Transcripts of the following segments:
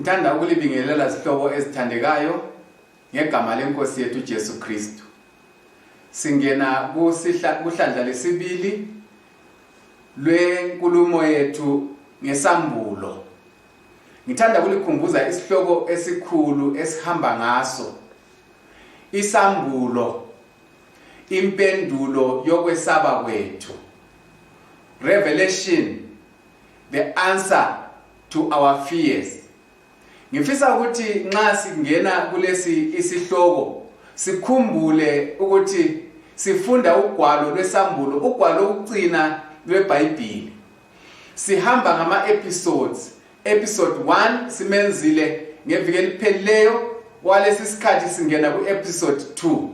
Ngithanda ukulibingelela zihlobo ezithandekayo ngegama lenkosi yethu Jesu Kristu. Singena kusihla kuhlandla lesibili lwenkulumo yethu ngesambulo. Ngithanda ukulikhumbuza isihloko esikhulu esihamba ngaso. Isambulo impendulo yokwesaba kwethu. Revelation the answer to our fears. Ngifisa ukuthi nxa singena kulesi isihloko sikhumbule ukuthi sifunda ugwalo lwesambulo, ugwalo lokucina lweBhayibhili. Sihamba ngama episodes. Episode 1 simenzile ngeviki eliphelileyo, kwalesi sikhathi singena ku episode 2.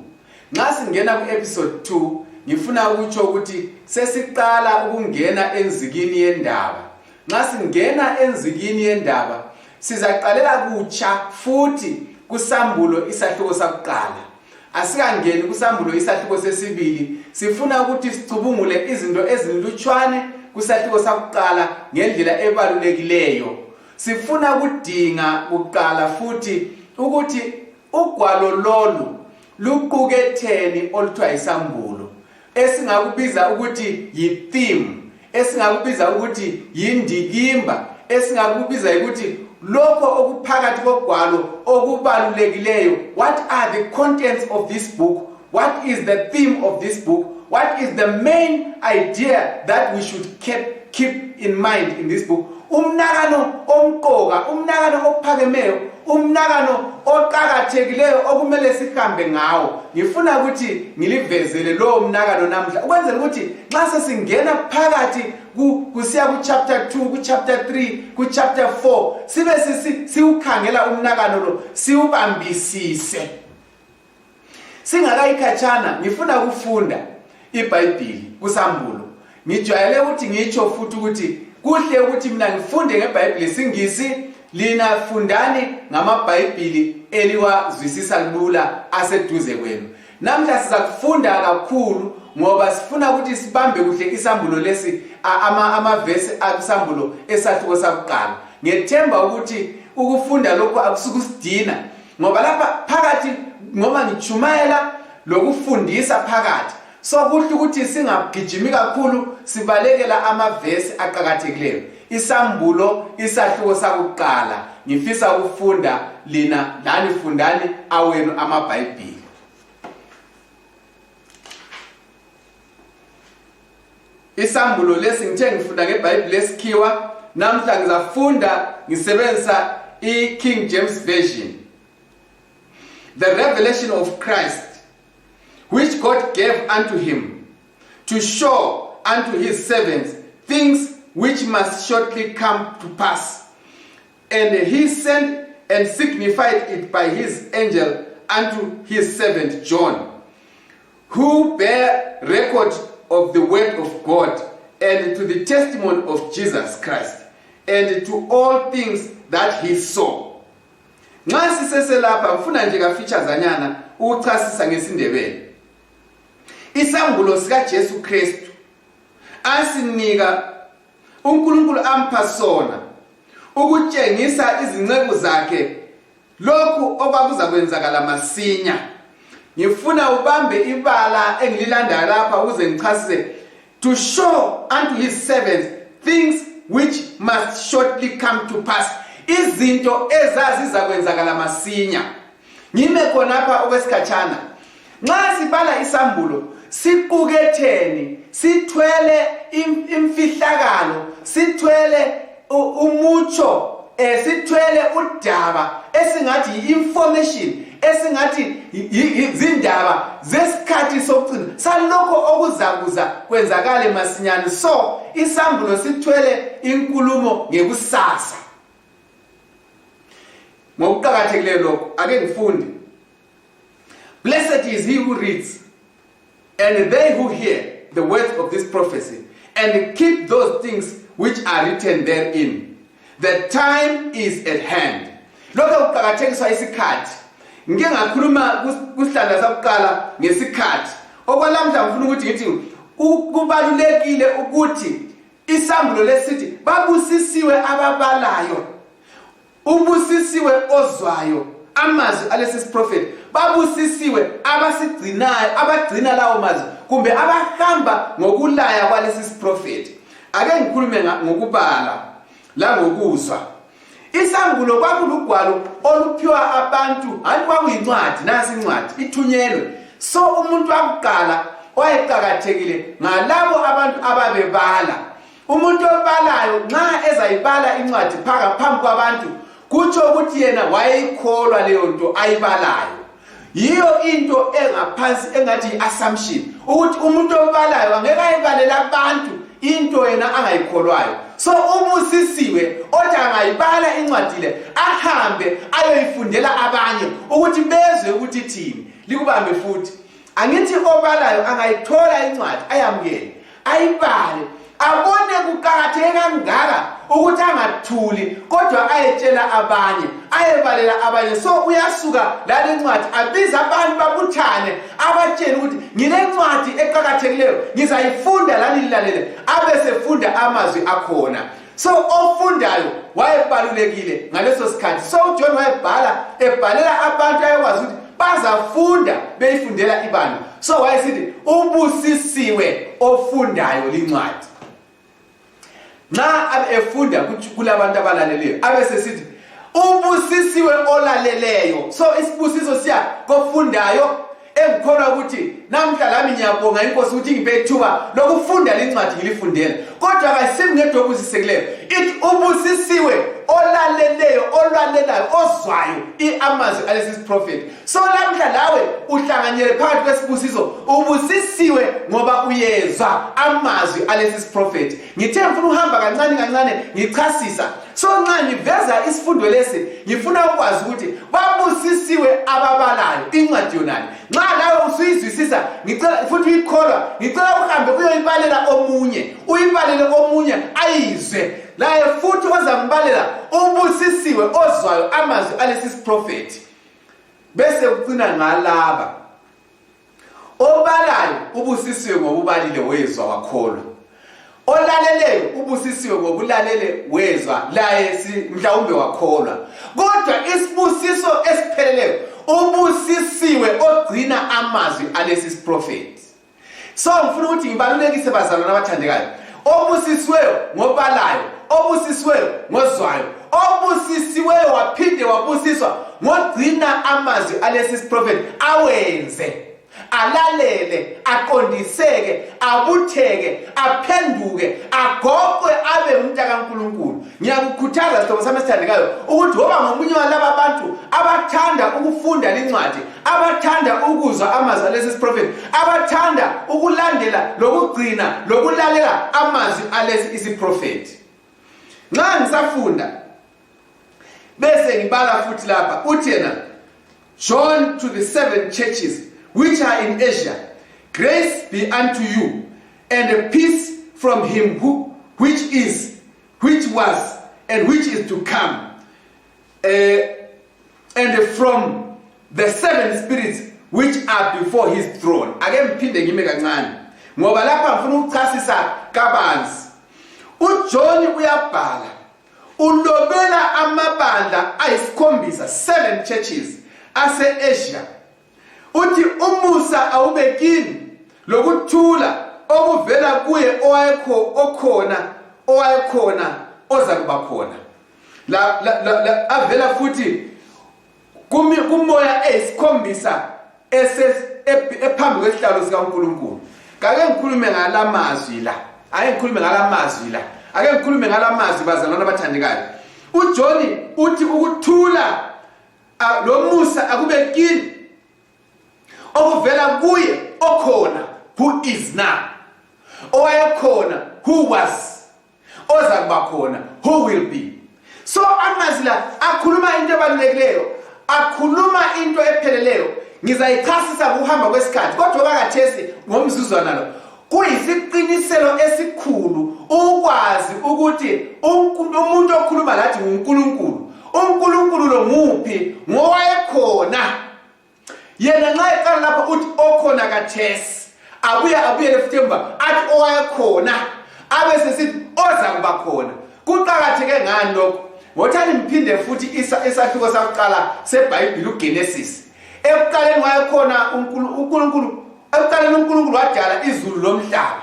Nxa singena ku episode 2 ngifuna ukutsho ukuthi sesiqala ukungena enzikini yendaba. Nxa singena enzikini yendaba sizaqalela kutsha futhi kusambulo isahluko sakuqala. Asikangeni kusambulo isahluko sesibili, sifuna ukuthi sicubungule izinto ezinlutshwane kusahluko sakuqala ngendlela ebalulekileyo. Sifuna ukudinga kuqala futhi ukuthi ugwalo lolu luquketheni oluthiwa yisambulo esingakubiza ukuthi yi-theme esingakubiza ukuthi yindikimba esingakubiza ukuthi lokho okuphakathi kogwalo okubalulekileyo. What are the contents of this book? What is the theme of this book? What is the main idea that we should keep in mind in this book? Umnakano omqoka, umnakano ophakemeyo, umnakano oqakathekileyo okumele sihambe ngawo. Ngifuna ukuthi ngilivezele lowo mnakano namuhla ukwenzela ukuthi nxa sesingena phakathi kusiya ku-chapter 2, ku-chapter 3, ku-chapter 4 sibe siwukhangela umnakano lo, siwubambisise. Singakayikhatshana ngifuna ukufunda iBhayibhili kusambulo. Ngijwayele ukuthi ngitsho futhi ukuthi kuhle ukuthi mina ngifunde ngeBhayibhili siNgisi, lina fundani ngamaBhayibhili eliwazwisisa lula aseduze kwenu. Namhla sizakufunda kakhulu ngoba sifuna ukuthi sibambe kuhle isambulo lesi, amavesi akusambulo esahluko sakuqala. Ngethemba ukuthi ukufunda lokhu akusukusidina ngoba lapha phakathi ngoba ngitshumayela lokufundisa phakathi, so kuhle ukuthi singagijimi kakhulu sibalekela amavesi aqakathekileyo. Isambulo isahluko sakuqala, ngifisa ukufunda lina lani fundani awenu amaBhayibhili. Isambulo lesi ngithe ngifunda ngeBhayibhili lesikhiwa, namhla ngizafunda ngisebenzisa i-King James Version. The revelation of Christ, which God gave unto him, to show unto his servants things which must shortly come to pass. And he sent and signified it by his angel unto his servant John, who bear record of the word of God and to the testimony of Jesus Christ and to all things that he saw. Nxa siseselapha ngifuna nje kafitshazanyana ukuchasisa ngesiNdebele. Isambulo sikaJesu Kristu asinika uNkulunkulu ampha sona ukutshengisa izinceku zakhe lokhu okwakuzakwenzakala masinya. Ngifuna ubambe ibala engililandayo lapha ukuze ngichasise. To show unto his servants things which must shortly come to pass, izinto ezazizakwenzakala masinya. Ngime khonapha okwesikhatshana. Nxa sibala isambulo siquketheni? Sithwele imfihlakalo, sithwele umutsho, sithwele udaba esingathi yi-information, esingathi zindaba zesikhathi sokucina salokho okuzakuza kwenzakale masinyane. So isambulo sithwele inkulumo ngekusasa. Ngokuqakathekileyo lokho, ake ngifunde. Blessed is he who reads and they who hear the words of this prophecy and keep those things which are written therein. The time is at hand. Lokho kuqakathekiswa isikhathi. Ngike ngakhuluma kusihlanda sakuqala ngesikhathi. Okwalamhla ngifuna ukuthi ngithi kubalulekile ukuthi isambulo lesithi babusisiwe ababalayo. Ubusisiwe Ubusisiwe ozwayo amazwi alesi siprofeti, babusisiwe abasigcinayo, abagcina lawo mazwi kumbe abahamba ngokulaya kwalesi siprofeti. Ake ngikhulume ngokubala langokuzwa. Isambulo kwakulugwalo oluphiwa abantu, hayi kwakuyincwadi, nasi incwadi ithunyelwe. So umuntu wakuqala wayeqakathekile ngalabo abantu ababebala. Umuntu obalayo nxa ezayibala incwadi phambi kwabantu kutsho ukuthi yena wayeyikholwa leyo nto ayibalayo. Yiyo into engaphansi engathi yi-assumption ukuthi umuntu obalayo angeke ayibalele abantu into yena angayikholwayo. So ubusisiwe othi angayibala incwadi le ahambe ayoyifundela abanye ukuthi bezwe ukuthi ithini. Likubambe futhi. Angithi obalayo angayithola incwadi ayamukele ayibale abone kuqakatheke kangaka ukuthi angathuli kodwa ayetshela abanye ayebalela abanye. So uyasuka lale ncwadi abiza abantu babuthane abatshele ukuthi ngilencwadi eqakathekileyo ngizayifunda lani lilalele, abe sefunda amazwi akhona. So ofundayo wayebalulekile ngaleso sikhathi. So uJohn wayebhala ebhalela abantu ayekwazi ukuthi bazafunda beyifundela ibandla. So wayesithi ubusisiwe ofundayo lincwadi. Nxa abe efunda kulabantu abalaleleyo abe sesithi ubusisiwe olaleleyo. So isibusiso siya kofundayo. Engikholwa ukuthi namhla lami ngiyabonga inkosi ukuthi ingiphe ithuba lokufunda lencwadi ngilifundela, kodwa kasimi ngedwa obusisekileyo. Ithi ubusisiwe olaleleyo, olalelayo, ozwayo amazwi alesi siprofeti. So lamhla lawe uhlanganyele phakathi kwesibusiso, ubusisiwe ngoba uyezwa amazwi alesi siprofeti. Ngithe ngifuna uhamba kancane kancane ngichasisa. So nxa ngiveza isifundo lesi ngifuna ukwazi ukuthi babusisiwe ababalayo incwadi yonale. Nxa lawe usuyizwisisa ngicela futhi uyikholwa, ngicela uhambe uyoyibalela omunye, uyibalele omunye ayizwe laye futhi ozambalela ubusisiwe ozwayo amazwi alesi siprofeti. Bese kucina ngalaba obalayo ubusisiwe ngoba ubalile wezwa wakholwa, olaleleyo ubusisiwe ngokulalele wezwa laye mhlawumbe wakholwa, kodwa isibusiso esipheleleyo ubusisiwe ogcina amazwi alesi siprofeti. So ngifuna ukuthi ngibalulekise bazalwane abathandekayo, obusisiweyo ngobalayo, obusisiweyo ngozwayo, obusisiweyo waphinde wabusiswa ngogcina amazwi alesi siprofeti, awenze, alalele, aqondiseke, abutheke, aphenduke, agoqwe abe ngumntaka kaNkulunkulu. Ngiyakukhuthaza sihlobo sami esithandekayo ukuthi woba ngomunye walaba bantu abathanda ukufunda lincwadi, abathanda ukuzwa amazwi alesi siprofeti, abathanda ukulandela lokugcina lokulalela amazwi alesi isiprofeti. Nxa ngisafunda bese ngibala futhi lapha uthi yena, John to the seven churches which are in Asia, grace be unto you and peace from him who which is, which was, and which is to come, and from the seven spirits which are before his throne. Ake ngiphinde ngime kancane ngoba lapha ngifuna ukuchasisa kabanzi. uJohn uyabhala, ulobela amabandla ayisikhombisa, seven churches ase-Asia. Uthi umusa awube kini lokuthula okuvela kuye owayekho, okhona, owayekhona, oza kuba khona. La, la, la, la avela futhi kumoya eyisikhombisa ephambi kwesihlalo sikaNkulunkulu. Kake ngikhulume ngalamazwi la, ake ngikhulume ngalamazwi la, ake ngikhulume ngalamazwi bazalwane abathandekayo. uJohn uthi ukuthula lomusa akube kini okuvela kuye okhona, who is now, owayekhona, who was, oza kuba khona, who will be. So amazwi la akhuluma into ebalulekileyo, akhuluma into epheleleyo. Ngizayichasisa ngokuhamba kwesikhathi, kodwa kwakhathesi ngomzuzwana lo kuyisiqiniselo esikhulu ukwazi ukuthi umuntu okhuluma lathi nguNkulunkulu. uNkulunkulu lo nguphi? Ngowayekhona. Yena nxa eqala lapha uthi okhona kathesi, abuye abuyele futhi emva athi owayekhona, abe sesithi oza kuba khona. Kuqakatheke ngani lokho? Ngothani ngiphinde futhi isahluko sakuqala seBhayibhili uGenesis. Ekuqaleni wayekhona uNkulunkulu, ekuqaleni uNkulunkulu wadala izulu lomhlaba.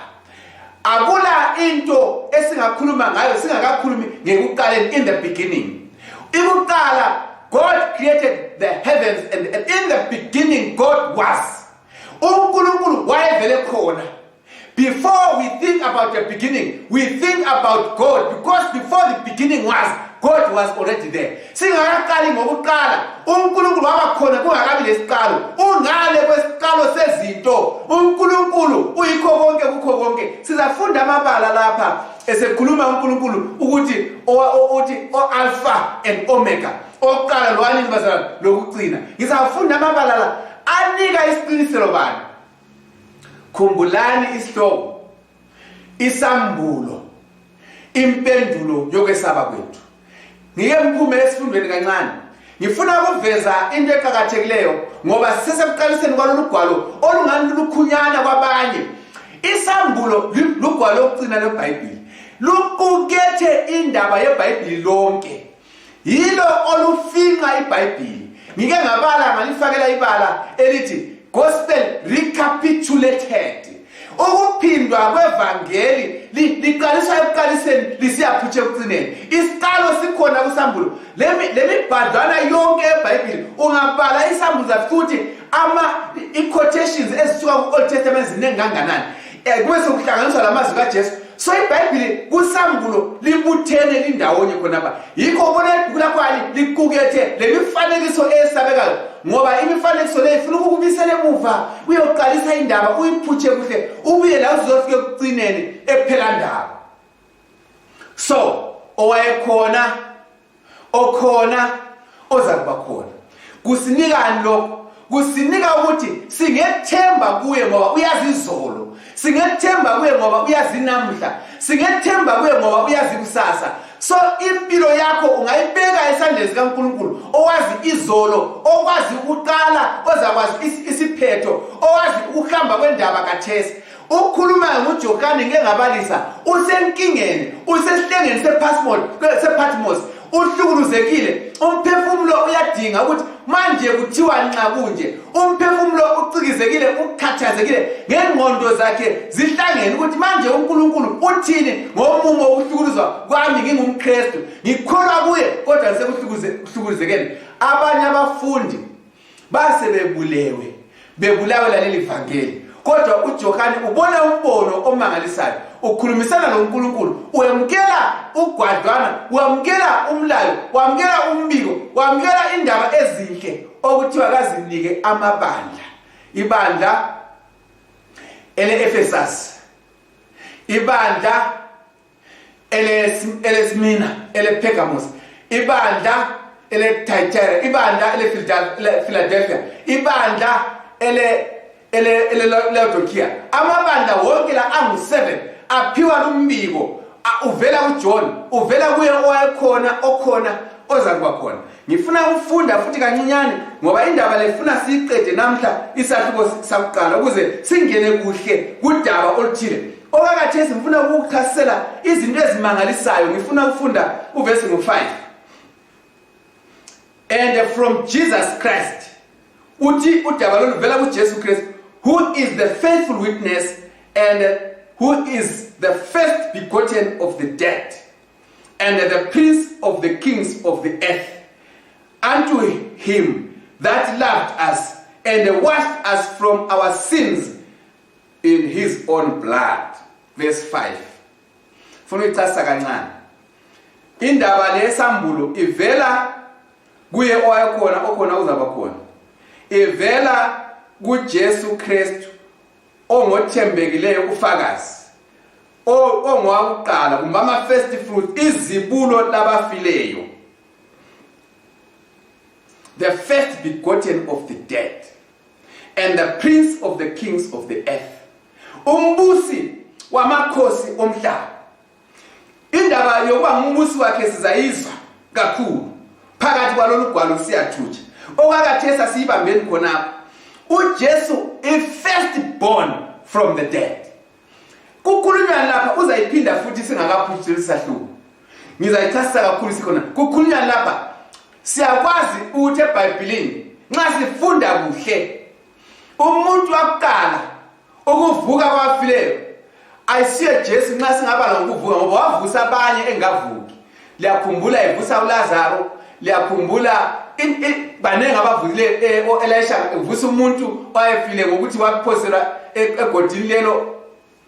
Akula into esingakhuluma ngayo singakakhulumi ngekuqaleni, in the beginning. Ikuqala, God created the heavens and the earth. In the beginning God was. UNkulunkulu wayevele khona. Before we think about the beginning, we think about God, because before the beginning was, God was already there. Singakaqali ngokuqala, uNkulunkulu waba khona kungakabi lesiqalo. Ungale kwesiqalo sezinto. uNkulunkulu uyikho konke kukho konke. Sizafunda amabala lapha esekhuluma uNkulunkulu ukuthi uthi o-Alpha and Omega. Oqala lwanini bazalwane lokugcina. Ngizafunda amabala la anika isiqiniselo bani. Khumbulani isihloko, isambulo, impendulo yokwesaba kwethu. Ngike ngiphume esifundweni kancane. Ngifuna ukuveza into eqakathekileyo ngoba sisesekuqaliseni kwalolu gwalo olungani lulukhunyana kwabanye. Isambulo lugwalo lokucina lweBhayibhili. Luqukethe indaba yeBhayibhili lonke. Yilo olufinqa iBhayibhili. Ngike ngabala ngalifakela ibala elithi gospel recapitulated. Ukuphindwa kwevangeli liqaliswa ekuqaliseni lisiyaphutsha ekucineni. Isiqalo sikhona kusambulo. Lemibhadlwana yonke eBhayibhili ungabala isambulo zafica ukuthi ama i-quotations ezisuka ku-Old Testament ziningi kanganani. Kube sekuhlanganiswa lamazwi kaJesu. So iBhayibhili kusambulo libuthene lindawonye khonapha. Yikho ubona ibhuku lakho ali liqukethe lemifanekiso eyesabekayo, ngoba imifanekiso leyo ifuna ukukubisela emuva uyoqalisa indaba uyiphutshe kuhle ubuye la uzofika ekucineni ephela ndaba. So owayekhona, okhona, ozakuba khona. Kusinikani lokho? Kusinika ukuthi singethemba kuye ngoba uyazi izolo, singethemba kuye ngoba uyazi namuhla, singethemba kuye ngoba uyazi kusasa. So impilo yakho ungayibeka esandleni sikaNkulunkulu owazi izolo, okwazi ukuqala, ozakwazi isiphetho, owazi ukuhamba kwendaba kathesi. Ukhulumayo nguJohane, ngike ngabalisa, usenkingeni, usesihlengeni sePatmos, uhlukuluzekile, umphefumulo uyadinga ukuthi manje kuthiwa nxa kunje, umphefumulo ucikizekile, ukhathazekile, ngengqondo zakhe zihlangene ukuthi manje uNkulunkulu uthini ngomumo wokuhlukuluzwa kwami ngingumKristu, ngikholwa kuye kodwa ngisekuhlukuluzekeni. Abanye abafundi base bebulewe bebulawe laleli vangeli, kodwa uJohane ubona umbono omangalisayo, ukhulumisana noNkulunkulu, wemukela ugwadlwana, wamukela umlayo, wamukela umbiko, wamukela indaba ezinhle okuthiwa kazinike amabandla. Ibandla ele-Ephesus, ibandla eleSmina, elePergamos, ibandla eleThyatira, ibandla elePhiladelphia, ibandla eleLaodikia. Amabandla wonke la angu-7 aphiwa lumbiko uvela kuJohn, uvela kuye owayekhona, okhona, ozakuba khona. Ngifuna ukufunda futhi kancinyane ngoba indaba le funa siyiqede namhla isahluko sakuqala ukuze singene kuhle kudaba oluthile. Okakathesi ngifuna ukukuchasisela izinto ezimangalisayo. Ngifuna ukufunda uvesi ngo-5. And from Jesus Christ, uthi udaba lolu vela kuJesu Kristu, who is the faithful witness and who is the first begotten of the dead and the prince of the kings of the earth, unto him that loved us and washed us from our sins in his own blood. Verse 5. Funa uyichasisa kancane indaba lesambulo ivela kuye owayekhona, okhona, uzaba khona, ivela kuJesu Kristu ongothembekileyo ufakazi, ongowakuqala kumbe ama-first fruit, izibulo labafileyo, the first begotten of the dead and the prince of the kings of the earth, umbusi wamakhosi omhlaba. Indaba yokuba ngumbusi wakhe sizayizwa kakhulu phakathi kwalolu gwalo siyathutsha. Okwakathesi asiyibambeni khonapho. uJesu i-first born from the dead. Kukhulunywa lapha, uzayiphinda futhi singakaphutshi lesi sahluko. Ngizayichasisa kakhulu sikhona. Kukhulunywa lapha. Siyakwazi ukuthi eBhayibhelini nxa sifunda kuhle umuntu wakuqala ukuvuka kwabafileyo ayisiye Jesu nxa singabala ngokuvuka ngoba wavusa abanye engavuki. Liyakhumbula evusa uLazaro, liyakhumbula baningi abavukile eh, o-Elisha uvusa umuntu owayefile ngokuthi waphoselwa e, egodini lelo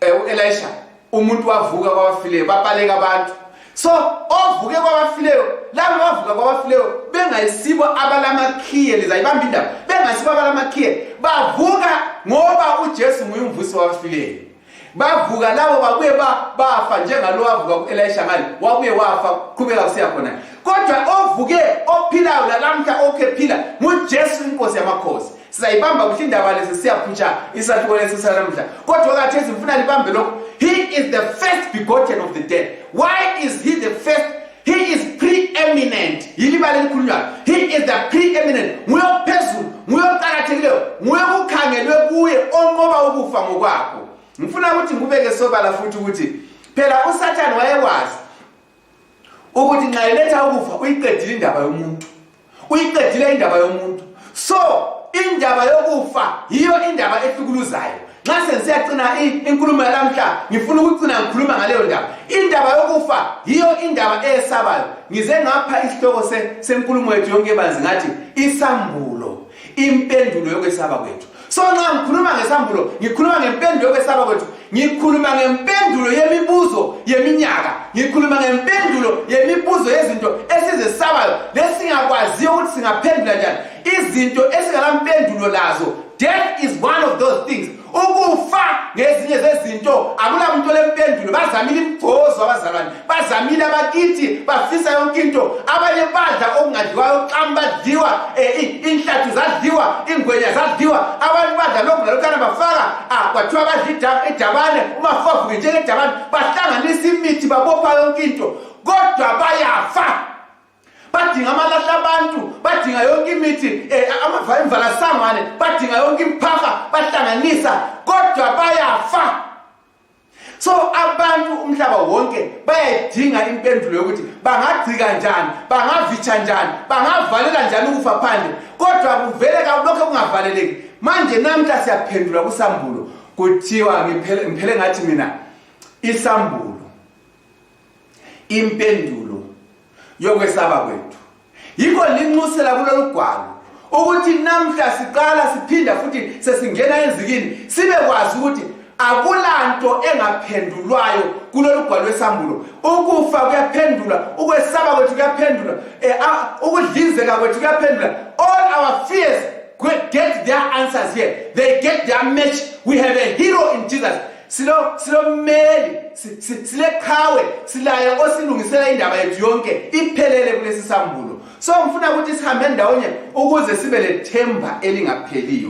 eh, u-Elisha umuntu wavuka kwabafileyo babaleka abantu so ovuke kwabafileyo labo bavuka kwabafileyo bengayisibo abalamakhiye lizayibamba indaba bengayisibo abalamakhiye bavuka ngoba uJesu nguye umvusi wabafileyo bavuka labo babuye bafa njengalo wavuka ku-elisha ngale wabuye wafa qhubeka kusiya khona kodwa ovuke ophilayo lalamhla okhe phila ngujesu inkosi yamakhosi sizayibamba kuhle indaba lesi siyaphutsha isahluko lesi salamhla kodwa kathesi ngifuna libambe lokho. He is the first begotten of the dead. Why is he the first? He is preeminent. Yilibala elikhulunywayo. He is the preeminent, nguye ophezulu, nguye oqakathekileyo, nguye okukhangelwe kuye, onqoba ukufa ngokwakho. Ngifuna ukuthi ngikubeke sobala futhi ukuthi phela uSathane wayekwazi ukuthi nxa eletha ukufa uyiqedile indaba yomuntu, uyiqedile indaba yomuntu. So indaba yokufa yiyo indaba ehlukuluzayo. Nxa sensiyacina inkulumo yalamhla, ngifuna ukucina ngikhuluma ngaleyo ndaba. Indaba yokufa yiyo indaba eyesabayo. Ngize ngapha isihloko senkulumo yethu yonke banzi ngathi isambulo, impendulo yokwesaba kwethu. So nxa ngikhuluma ngesambulo, ngikhuluma ngempendulo yokwesaba kwethu, ngikhuluma ngempendulo yemibuzo yeminyaka, ngikhuluma ngempendulo yemibuzo yezinto esizesabayo lesingakwaziyo ukuthi singaphendula njani, izinto esingalampendulo lazo. Death is one of those things. Ukufa ngezinye zezinto akula muntu olempendulo. Bazamile imigcozo abazalwane, bazamile abakithi, bafisa yonke into. Abanye badla okungadliwayo, xamu badliwa, eh, inhlathu zadliwa, ingwenya zadliwa, abantu badla lokhu nalokhana, bafaka ah, kwathiwa badla idabane, umafavuke njengedabane, bahlanganisa imithi, babopha yonke into, kodwa bayafa. Badinga amalahla abantu, badinga yonke imithi, eh, imvalasangwane, badinga yonke imphaha, bahlanganisa, kodwa bayafa. So abantu umhlaba wonke bayayidinga impendulo yokuthi bangagcika njani, bangavitsha njani, bangavalela njani ukufa phandle, kodwa kuvele lokho kungavaleleki. Manje namhla siyaphendula kusambulo. Kuthiwa ngiphele ngathi mina isambulo impendulo yokwesaba kwethu. Yikho linxusela kulolu gwalo ukuthi namhla siqala siphinda futhi sesingena enzikini, sibekwazi ukuthi akulanto engaphendulwayo kulolu gwalo lwesambulo. Ukufa kuyaphendulwa, ukwesaba kwethu kuyaphendulwa, ukudlinzeka kwethu kuyaphendulwa. All our fears get their answers here. They get their match. We have a hero in Jesus. Silo silommeli, sileqhawe, silaye osilungisela indaba yethu yonke iphelele kulesi sambulo. So ngifuna ukuthi sihambe ndawonye ukuze sibe lethemba elingapheliyo.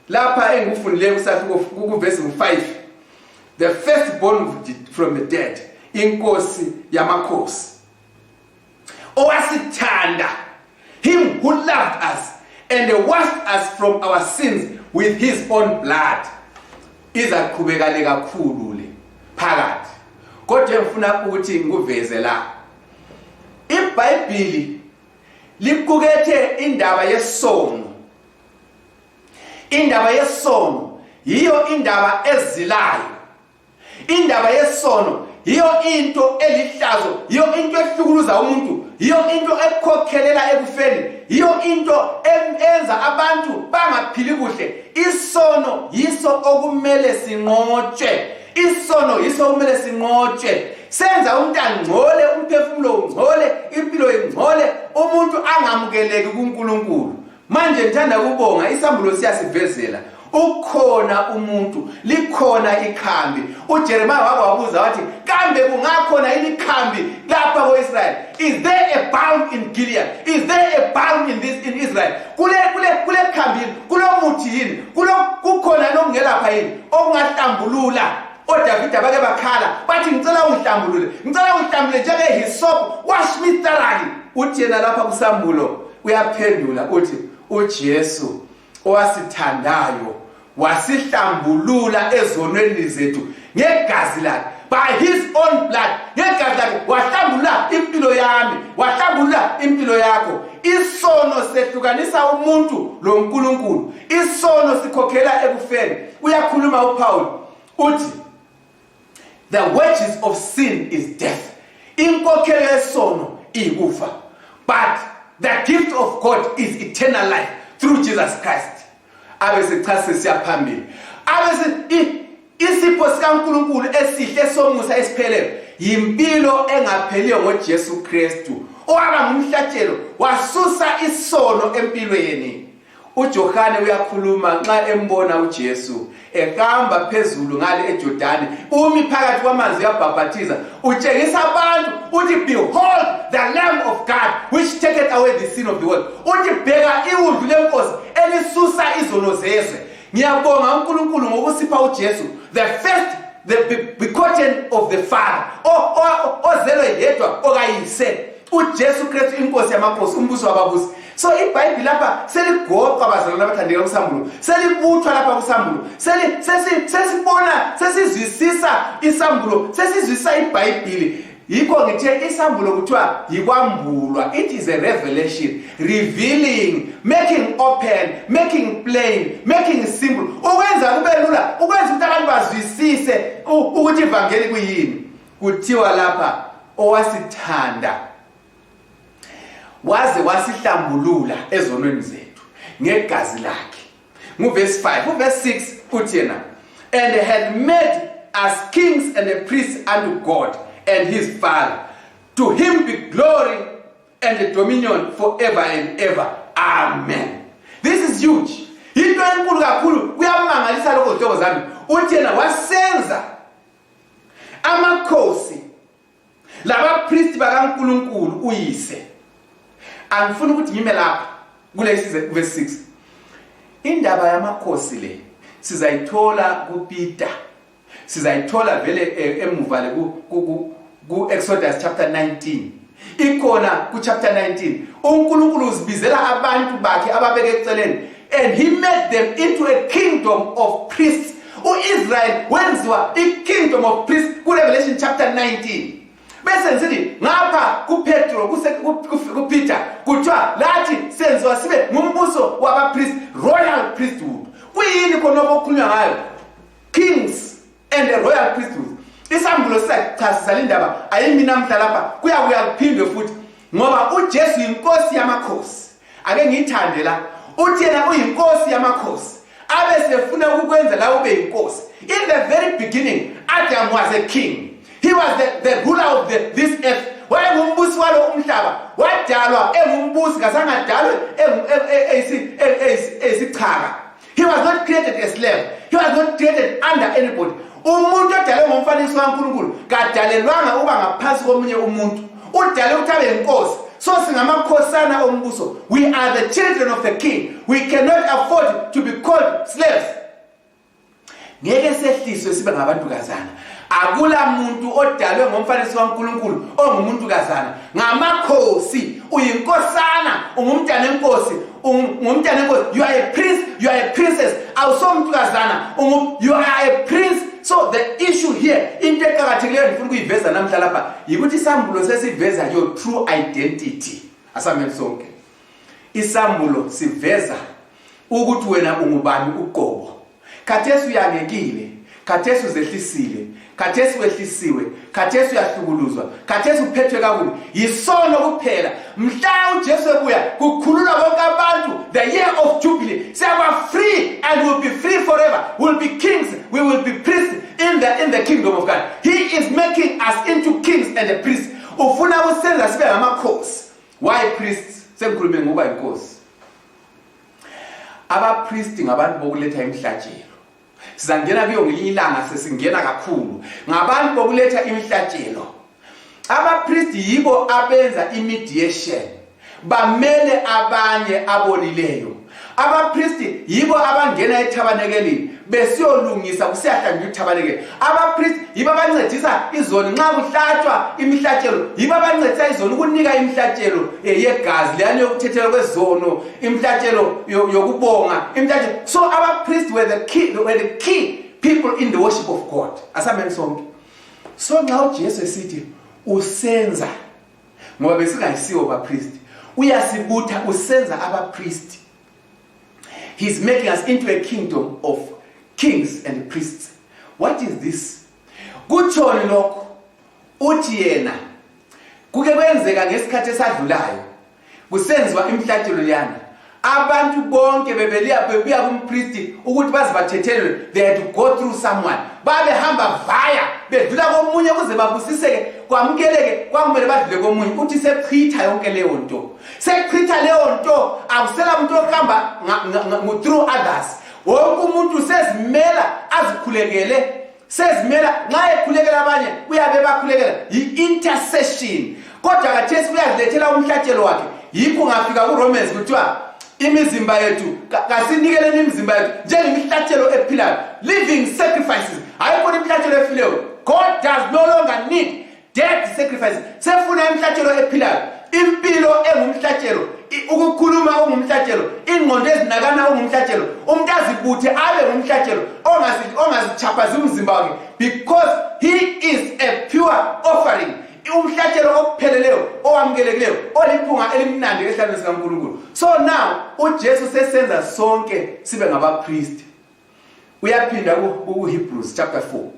Lapha engikufundileyo kusahluko kuvesi 5, the first born from the dead, inkosi yamakhosi, owasithanda, him who loved us and washed us from our sins with his own blood. Izaqhubeka le kakhulu le phakathi, kodwa engifuna ukuthi ngikuveze la, iBhayibhili liqukethe indaba yesono. Indaba yesono yiyo indaba ezilayo. Indaba yesono yiyo into elihlazo, yiyo into ehlukuluza umuntu, yiyo into ekhokhelela ekufeni, yiyo into enza abantu bangaphili kuhle. Isono yiso okumele sinqotshwe. Isono yiso okumele sinqotshwe. Senza umuntu angcole, umphefumulo ungcole, impilo ingcole, umuntu angamukeleki kuNkulunkulu. Manje ngithanda ukubonga isambulo siyasivezela ukhona umuntu, likhona ikhambi. UJeremiah wake wabuza wathi, kambe kungakhona yini ikhambi lapha ko-Israyeli? Is there a balm in Gilead? Is there a balm in this in Israel? Kule khambi yini? Kulomuthi yini? Kulo kukhona yini okungelapha yini, okungahlambulula? ODavida bake bakhala bathi, ngicela ungihlambulule, ngicela ungihlambulule njengehisop, wash me thoroughly. Uthi yena lapha kusambulo uyaphendula uthi uJesu owasithandayo wasihlambulula ezonweni zethu ngegazi lakhe, by his own blood. Ngegazi lakhe wahlambulula impilo yami, wahlambulula impilo yakho. Isono sehlukanisa umuntu loNkulunkulu. Isono sikhokhela ekufeni. Uyakhuluma uPaul uthi the wages of sin is death. Inkokhelo yesono iyikufa. But the gift of God is eternal life through Jesus Christ. Abe sechasisa siyaphambili. Abe isipho sikaNkulunkulu esihle somusa esiphelele yimpilo engapheliyo ngoJesu Kristu owaba ngumhlatshelo wasusa isono empilweni. UJohane uyakhuluma nxa embona uJesu ehamba phezulu ngale eJordani, umi phakathi kwamanzi uyabhaphathiza, utshengisa abantu uthi behold the lamb of God which taketh away the sin of the world. Uthi bheka iwundlu lenkosi elisusa izono zezwe. Ngiyabonga uNkulunkulu ngokusipha uJesu, the first the begotten of the Father, ozelwe yedwa okayise, uJesu Kristu inkosi yamakhosi, umbuso wababusi. So iBhayibheli lapha seligoqwa bazalwane abathandeka kusambulo, selibuthwa lapha kusambulo, sesibona sesizwisisa isambulo, sesizwisisa iBhayibheli. Yikho ngithe isambulo kuthiwa yikwambulwa. It is a revelation, revealing, making open, making plain, making simple, ukwenza kube lula, ukwenza ukuthi abantu bazwisise ukuthi ivangeli kuyini. Kuthiwa lapha owasithanda waze wasihlambulula ezonweni zethu ngegazi lakhe. Nguvesi 5. Uvesi 6 uthi yena and had made us kings and priests unto God and his Father. To him be glory and dominion forever and ever. Amen. This is huge. Into enkulu kakhulu, kuyamangalisa lokho zihlobo zami. Uthi yena wasenza amakhosi labapristi bakaNkulunkulu uyise. Angifuni ukuthi ngime lapha kulesi verse 6. Indaba yamakhosi le sizayithola kuPeter, sizayithola vele emuva le ku Exodus chapter 19. Ikhona ku chapter 19. uNkulunkulu uzibizela abantu bakhe ababeke eceleni, and he made them into a kingdom of priests. UIsrael wenziwa i-kingdom of priests ku Revelation chapter 19. Bese ngisithi ngapha kuPetro, kuPeter kuthiwa lathi senziwa sibe ngumbuso wabapriest, royal priesthood. Kuyini khona okukhulunywa ngayo? Kings and the royal priesthood. Isambulo sisachasisa le ndaba, ayimi namhla lapha, kuyakuya kuphindwe futhi, ngoba uJesu yinkosi yamakhosi. Ake ngiyithande la, uthi yena uyinkosi yamakhosi, abe sefuna ukukwenza la ube yinkosi. In the very beginning Adam was a king. He was the ruler of this earth. Wayengumbusi walo umhlaba, wadalwa engumbusi, kasangadalwe eyisichaka. He was not created a slave. He was not created under anybody. Umuntu odalwe ngomfanekiso kaNkulunkulu kadalelwanga ukuba ngaphansi komunye umuntu. Udalwe ukuthi abe yinkosi. So singamakhosana ombuso. We are the children of the king. We cannot afford to be called slaves. Ngeke sehliswe sibe ngabantukazana. Akula muntu odalwe ngomfanekiso kaNkulunkulu ongumuntukazana. Ngamakhosi, uyinkosana, ungumntana enkosi, ungumntana enkosi. You are a prince, you are a princess. Awusomntukazana, you are a prince. So the issue here, into eqakathekileyo ndifuna ukuyiveza namhla lapha, yikuthi isambulo sesiveza your true identity. Asameni sonke. Isambulo siveza ukuthi wena ungubani uqobo. Khathesi uyangekile, khathesi uzehlisile, khathesi wehlisiwe, khathesi uyahlukuluzwa, khathesi uphethwe kakubi yisono kuphela. Mhla uJesu ebuya kukhululwa bonke abantu, the year of jubilee, siyaba free and will be free forever. We'll be kings, we will be priests in the kingdom of God. He is making us into kings and the priests. Ufuna ukusenza sibe ngamakhosi. Why priests? Sengikhulume ngokuba inkosi. Abapristi ngabantu bokuletha imihlatshelo. Sizangena kuyo ngelinye ilanga, sesingena kakhulu. Ngabantu bokuletha imihlatshelo. Abapristi yibo abenza imediation, bamele abanye abonileyo. Abapristi yibo abangena ethabanekelini besiyolungisa kusiyahlanjwa ithabanekeli. Abapristi yibo abancedisa izoni nxa kuhlatshwa imihlatshelo, yibo abancedisa izoni ukunika imihlatshelo yegazi leyani yokuthethelwa kwezono, imihlatshelo yokubonga, imihlatshelo. So abapristi were the key people in the worship of God. Asameni sonke. So nxa uJesu esithi Usenza ngoba besingayisiwo bapriest, uyasibutha usenza abapriest. He's making us into a kingdom of kings and priests. What is this? Kutshoni lokho? Uthi yena kuke kwenzeka ngesikhathi esadlulayo kusenziwa imihlatshelo leyana, abantu bonke bebeliya bebuya kumpristi ukuthi baze bathethelelwe. They had to go through someone, babehamba vaya bedlula komunye ukuze babusiseke, kwamukeleke, kwakumele badlule komunye. Uthi sechitha yonke leyo nto, sechitha leyo nto, akusela muntu ohamba through others. Wonke umuntu sezimela azikhulekele, sezimela. Nxa ekhulekela abanye uyabe bakhulekela, yi-intercession, kodwa kathesi uyazilethela umhlatshelo wakhe. Yikho ungafika kuRomans kuthiwa imizimba yethu, kasinikeleni imizimba yethu njengemihlatshelo ephilayo, living sacrifices. Hayi khona imihlatshelo efileyo. God does no longer need dead sacrifices, sefuna imihlatshelo ephilayo, impilo engumhlatshelo, ukukhuluma okungumhlatshelo, ingqondo ezinakana okungumhlatshelo, umuntu azibuthe abe ngumhlatshelo, ongazichaphazi umzimba wakhe, because he is a pure offering, umhlatshelo okupheleleyo, owamukelekileyo, oliphunga elimnandi esihlalweni sikaNkulunkulu. So now uJesu sesenza sonke sibe ngabapristi. Uyaphinda ku-Hebrews chapter 4,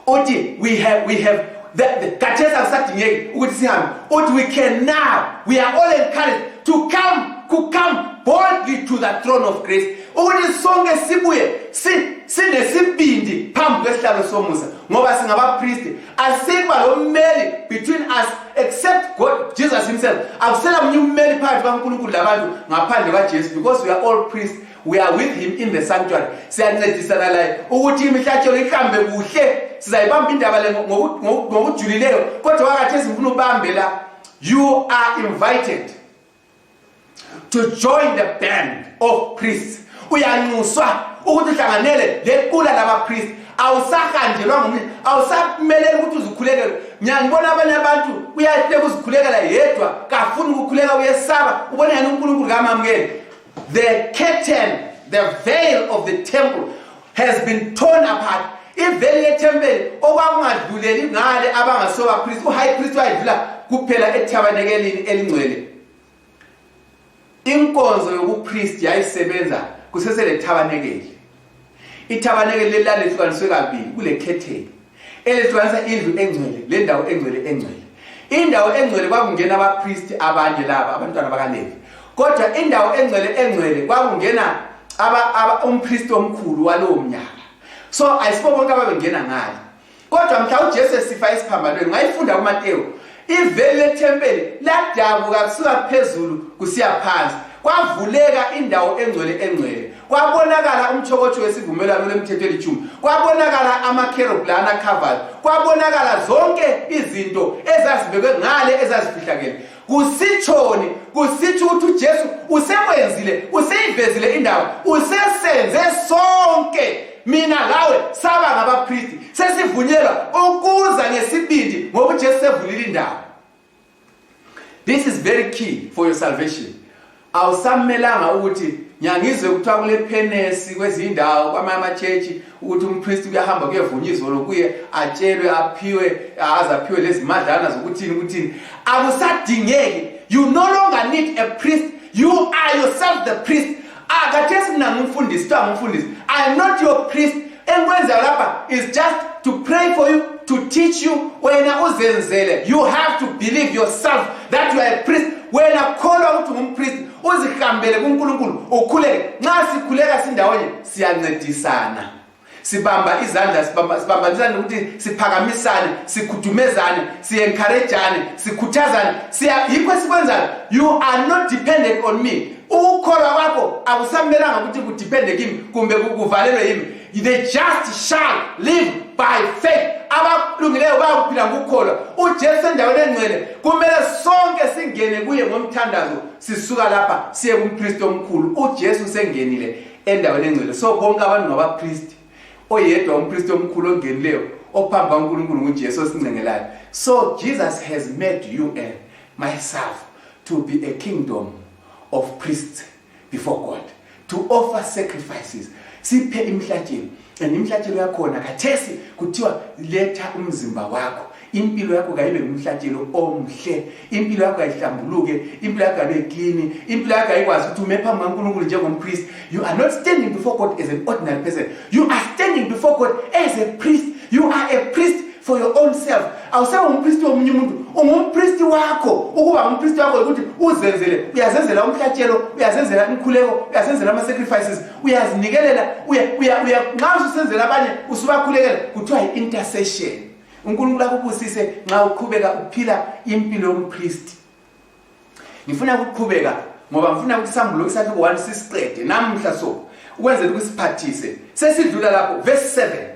uthi we have the kathesi akusadingeki ukuthi sihambe. Uthi we can now, we are all encouraged to come boldly to the throne of grace, ukuthi sonke sibuye sinesibindi phambi kwesihlalo somusa, ngoba singabapristi. Asikuba lo mmeli between us except God, Jesus himself. Akusela munye ummeli phakathi kaNkulunkulu labantu ngaphandle kwaJesu, because we are all priests. We are with him in the sanctuary, siyancedisana laye ukuthi imihlatshelo ihambe kuhle. Sizayibamba indaba le ngokujulileyo, kodwa wakhathesi ngifuna ubambe la. You are invited to join the band of priests. Uyanxuswa ukuthi uhlanganele lequla labapriest. Awusahanjelwa ngomunye, awusameleli ukuthi uzikhulekele. Ngiyangibona abanye abantu, uyahleka uzikhulekela yedwa, kafuni ukukhuleka, uyesaba, ubona yena uNkulunkulu kamamukeli. The curtain, the veil of the temple has been torn apart. Iveli lethempeli okwakungadluleli ngale abangasobapriest, u-high priest wayedlula kuphela ethabanekelini elingcwele. Inkonzo yobupriest yayisebenza kuseselethabanekeli. Ithabanekeli leli lalehlukaniswe kabili, kule khetheni elehlukanisa indlu engcwele le ndawo engcwele engcwele. Indawo engcwele kwakungena abapristi abanye laba abantwana bakaLevi, kodwa indawo engcwele engcwele kwakungena umpristi omkhulu walowo mnyaka. So ayisibo bonke ababengena ngale. Kodwa mhla uJesu esifa esiphambanweni, ngayifunda kuMatewu, iveli lethempeli ladabuka kusuka phezulu kusiya phansi, kwavuleka indawo engcwele engcwele, kwabonakala umtshokotsho wesivumelwano lemithetho elitshumi, kwabonakala amakherubhi lana akhavayo, kwabonakala zonke izinto ezazibekwe ngale ezazifihlakele. Kusitshoni? Kusitsho ukuthi uJesu usekwenzile, useyivezile indawo, usesenze sonke mina lawe saba ngabapristi. Sesivunyelwa ukuza ngesibindi ngoba uJesu sevulile indawo. This is very key for your salvation. Awusamelanga ukuthi ngiyangizwe kuthiwa kule penesi kwezinye indawo, kwamanye ama-church, ukuthi umpristi kuyahamba kuyevunywa izolo kuye atshelwe, aphiwe, aze aphiwe lezi madlana zokuthini ukuthini. Akusadingeki. You no longer need a priest, you are yourself the priest. Ah, khathesi mina ngumfundisi, kuthiwa ngumfundisi. I am not your priest. Engikwenzayo lapha is just to pray for you, to teach you. Wena uzenzele. You have to believe yourself that you are a priest. Wena kholwa ukuthi ungumpriest, uzihambele kuNkulunkulu, ukhuleke. Nxa sikhuleka sindawonye, siyancedisana, sibamba izandla, sibambanisane ukuthi siphakamisane, sikhudumezane, siyencouragane, sikhuthazane. Siya yikho esikwenzayo. You are not dependent on me. Ukukholwa kwakho akusamelanga ukuthi kudepende kimi kumbe kuvalelwe yimi. The just shall live by faith. Abalungileyo bayakuphila ngokukholwa. UJesu endaweni engcwele, kumele sonke singene kuye ngomthandazo, sisuka lapha siye kumpristi omkhulu. UJesu sengenile endaweni engcwele, so bonke abantu ngabapristi. Oyedwa umpristi omkhulu ongenileyo ophambi kaNkulunkulu nguJesu osincengelayo. So Jesus has made you and myself to be a kingdom of priests before God, to offer sacrifices, siphe imihlatshelo. And imihlatshelo yakhona khathesi kuthiwa letha umzimba wakho. Impilo yakho kayibe ngumhlatshelo omhle, impilo yakho kayihlambuluke, impilo yakho kayibe clean, impilo yakho kayikwazi ukuthi ume phambi kaNkulunkulu njengompriest. You are not standing before God as an ordinary person. You are standing before God as a priest. You are a priest for your own self. Awusebe ngumpristi womunye umuntu, ungumpristi wakho. Ukuba ngumpristi wakho ukuthi uzenzele, uyazenzela umhlatshelo, uyazenzela imikhuleko, uyazenzela ama-sacrifices, uyazinikelela, uya uya uya nxa ususenzela abanye usubakhulekela, kuthiwa yi-intercession. uNkulunkulu akubusise nxa uqhubeka uphila impilo yompristi. Ngifuna ukuqhubeka ngoba ngifuna ukuthi isambulo isahluko 1 sisiqede namuhla, so ukwenzela ukuthi siphathise. Sesidlula lapho, verse 7,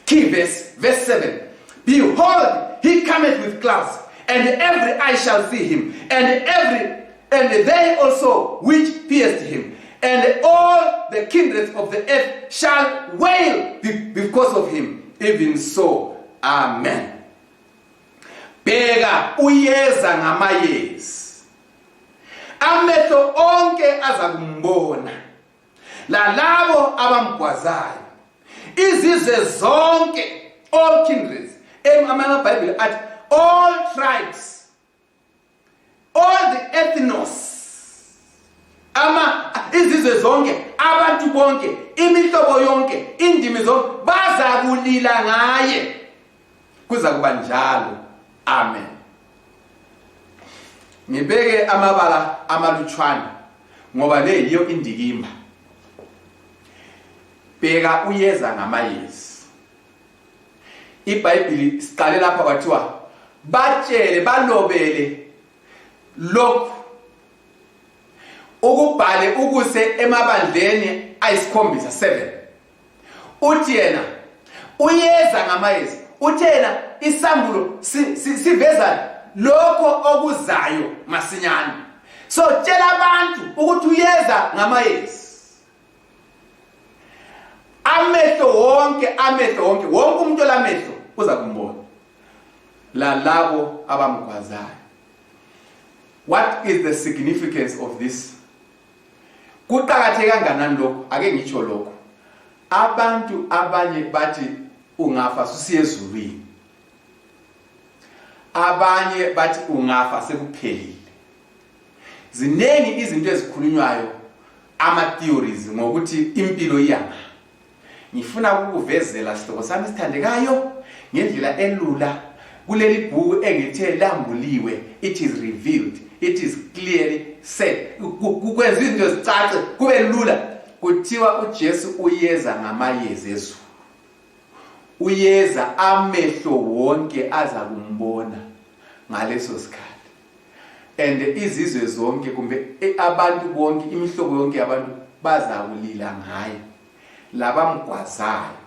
key verse, verse 7: "Behold, he cometh with clouds, and every eye shall see him, and they also which pierced him, and all the kindreds of the earth shall wail because of him. Even so, amen." Bheka, uyeza ngamayezi, amehlo onke aza kumbona, lalabo abamgwazayo, izizwe zonke, all kindreds. Amabhayibheli athi all tribes, all the ethnos, ama izizwe zonke, abantu bonke, imihlobo yonke, indimi zonke baza kulila ngaye. Kuza kuba njalo, amen. Ngibeke amabala amalutshwana ngoba le yiyo indikimba. Bheka, uyeza ngamayezi. IBhayibhili siqale lapha, kwathiwa batshele, balobele lokhu, ukubhale ukuse emabandleni ayisikhombisa, 7. Uthi yena uyeza ngamayezi. Uthe yena isambulo siveza lokho okuzayo masinyane. So tshela abantu ukuthi uyeza ngamayezi, amehlo wonke, amehlo wonke, wonke umuntu olamehlo uza kumbona, lalabo abamgwazayo. What is the significance of this? Kuqakatheke kanganani lokho? Ake ngitsho lokho, abantu abanye bathi ungafa susiya ezulwini, abanye bathi ungafa sekuphelile. Ziningi izinto ezikhulunywayo, ama-theories ngokuthi impilo iyanga. Ngifuna ukukuvezela, sihlobo sami esithandekayo, ngendlela elula kuleli bhuku engithe lambuliwe. It is revealed, it is clearly said, kwenza izinto zicace, kube lula. Kuthiwa uJesu uyeza ngamayezi ezulu, uyeza, amehlo wonke aza kumbona ngaleso sikhathi, and izizwe zonke, kumbe abantu bonke, imihlobo yonke yabantu bazakulila ngaye, labamgwazayo.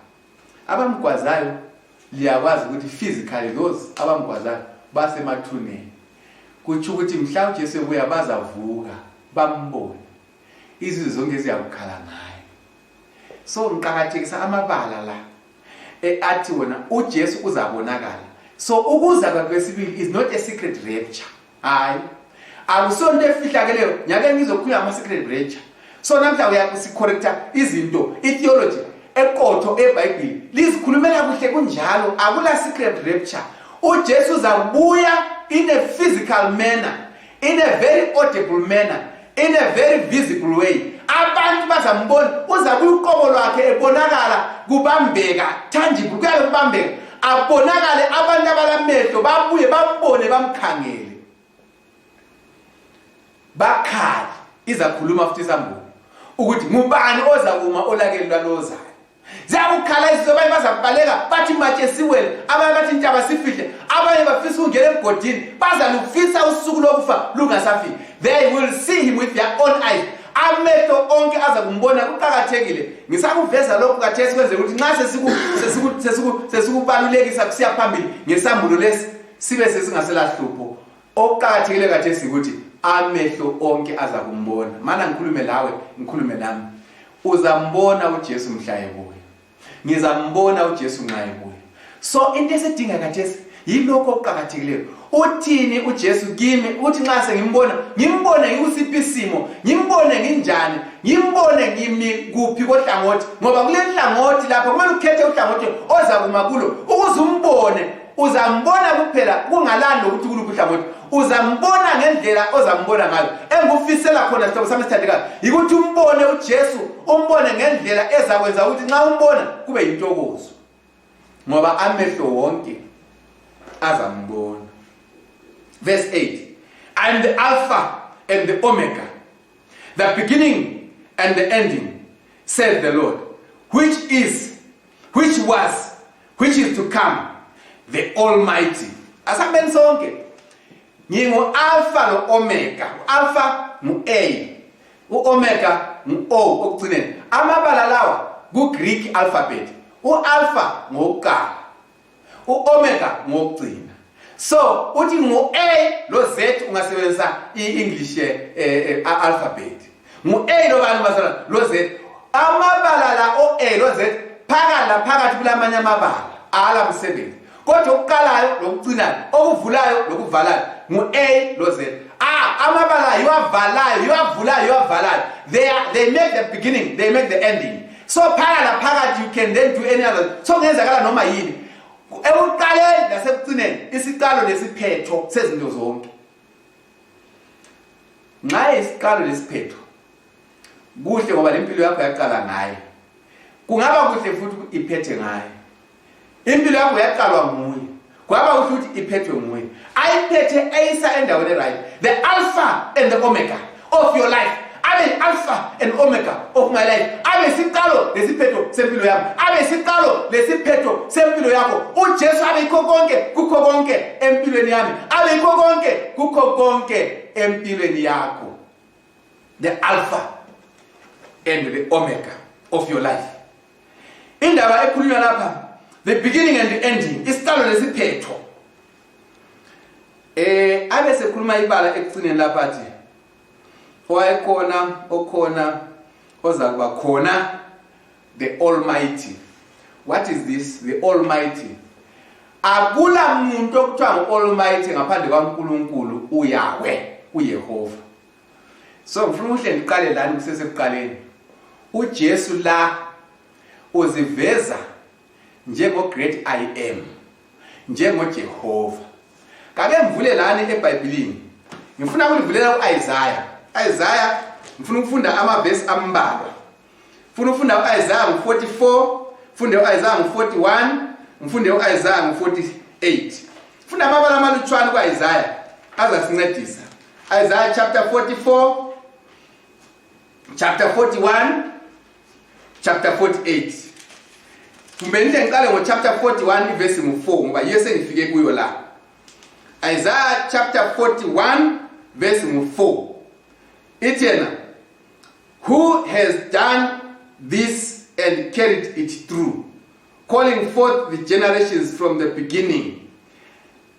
Abamgwazayo, liyakwazi ukuthi physically those abamgwazayo basemathuneni. Kutsho ukuthi mhla uJesu ebuya bazavuka bambone, izizwe zonke ziyakukhala ngaye. So ngiqakathekisa amabala la athi wona uJesu uzabonakala. So ukuza kwesibili is not a secret rapture. Hayi, akusonto efihlakeleyo. Ngiyake ngizokhuluma ama-secret rapture. So namhla uyakusicorrecta izinto, i-theology eqotho eBhayibhili lizikhulumela kuhle kunjalo. Akula secret rapture. UJesu uzabuya in a physical manner, in a very audible manner, in a very visible way. Abantu bazambona. Uzabuya uqobo lwakhe, ebonakala, kubambeka, tangible, kuyabe kubambeka, abonakale. Abantu abalamehlo babuye bambone, bamkhangele, bakhale. Izakhuluma futhi isambulo ukuthi ngubani ozakuma olakeni lwalozayo. Ziyakukhala izizwe, abanye bazakubaleka, bathi matshe siwele, abanye bathi ntaba sifihle, abanye bafisa ukungena emgodini. Bazalufisa usuku lokufa lungasafiki. They will see him with their own eyes. Amehlo onke aza kumbona. Kuqakathekile ngisakuveza lokhu kathesi, kwenzela ukuthi nxa sesikubalulekisa kusiya phambili ngesambulo lesi, sibe sesingaselahlupho. Okuqakathekile kathesi ukuthi amehlo onke aza kumbona. Mana ngikhulume lawe, ngikhulume nami. Uzambona uJesu mhla ebuya, ngizambona uJesu nxa ebuya. So into esidinga kathesi yilokho okuqakathekileyo: uthini uJesu kimi? Uthi nxa sengimbona, ngimbone ngikusiphi isimo? Ngimbone nginjani? Ngimbone ngimi kuphi kohlangothi? Ngoba kule hlangothi lapha kumele ukhethe uhlangothi ozakuma kulo ukuze umbone. Uzambona kuphela kungalani lokuthi kuluphi uhlangothi. Uzambona ngendlela ozambona ngayo. Engikufisela khona sihlobo sami esithandekayo yikuthi umbone uJesu, umbone ngendlela ezakwenza ukuthi nxa umbona kube yintokozo. Ngoba amehlo wonke azambona. Verse 8. I am the Alpha and the Omega, the beginning and the ending, said the Lord, which is, which was, which is to come, the Almighty. Asambeni sonke. Ngingu-Alpha no-Omega. U-Alpha ngu-A, u-Omega ngu-O okugcineni. Amabala lawa ku-Greek alphabet. U-Alpha ngowokuqala. U-omega ngokugcina. So uthi ngu-A lo Z ungasebenzisa i-English alphabet. Ngu-A lo bani bazalwane lo Z. Amabala la o-A lo Z phakathi la phakathi kulamanye amabala ala msebenzi. Kodwa okuqalayo lokugcinayo, okuvulayo lokuvalayo ngu-A lo Z. Ah, amabala yiwavalayo, yiwavulayo, yiwavalayo. They make the beginning, they make the ending. So phaka la phakathi you can then do any other. So kungenzakala noma yini. Ekuqaleni nasekucineni isiqalo nesiphetho sezinto zonke. Nxa isiqalo nesiphetho kuhle ngoba lempilo yakho yaqala ngaye. Kungaba kuhle futhi iphethe ngaye. Impilo yakho yaqalwa nguye. Kwaba kuhle ukuthi iphethwe nguye. Ayiphethe eyisa endaweni right. The alpha and the omega of your life. Abe alpha and omega of my life. Abe isiqalo lesiphetho sempilo yami. Abe isiqalo lesiphetho sempilo yakho. UJesu abe yikho konke kukho konke empilweni yami. Abe yikho konke kukho konke empilweni yakho. The alpha and the omega of your life. Indaba ekhulunywa lapha the beginning and the ending, isiqalo nesiphetho. Abe sekhuluma ibala ekucineni lapha athi owayekhona, okhona, oza kuba khona, the Almighty. What is this? The Almighty. Akula muntu okuthiwa ngu-Almighty ngaphandle kwaNkulunkulu uYahweh, uYehova. So ngifuna ukuhle ngiqale lani kusesekuqaleni. UJesu la uziveza njengo Great I Am, njengo Jehova. Kake ngivule lani eBhayibhelini. Ngifuna ukulivulela kuIsaiah. Isaiah ngifuna ukufunda amavesi ambalwa. Ngifuna ukufunda uIsaiah ngo44, ngifunde uIsaiah ngo41, ngifunde uIsaiah ngo48. Funda amabala amalutshwane kuIsaiah azasincedisa. Isaiah chapter 44, chapter 41, chapter 48. Kumbe nje ngiqale ngo chapter 41 ivesi ngu4 ngoba yiyo sengifike kuyo la. Isaiah chapter 41 verse ngu4. Ithi yena, who has done this and carried it through, calling forth the generations from the beginning?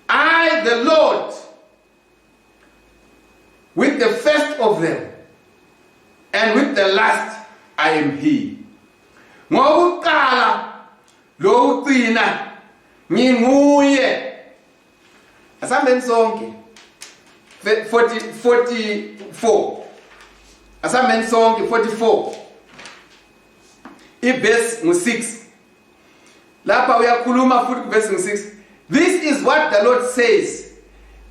I, the Lord, with the first of them, and with the last, I am he. Ngokuqala lokugcina nginguye. Asambeni sonke. 40, 44. Asambeni sonke 44. Ivesi ngu6. Lapha uyakhuluma futhi kuvesi ngu6. This is what the Lord says,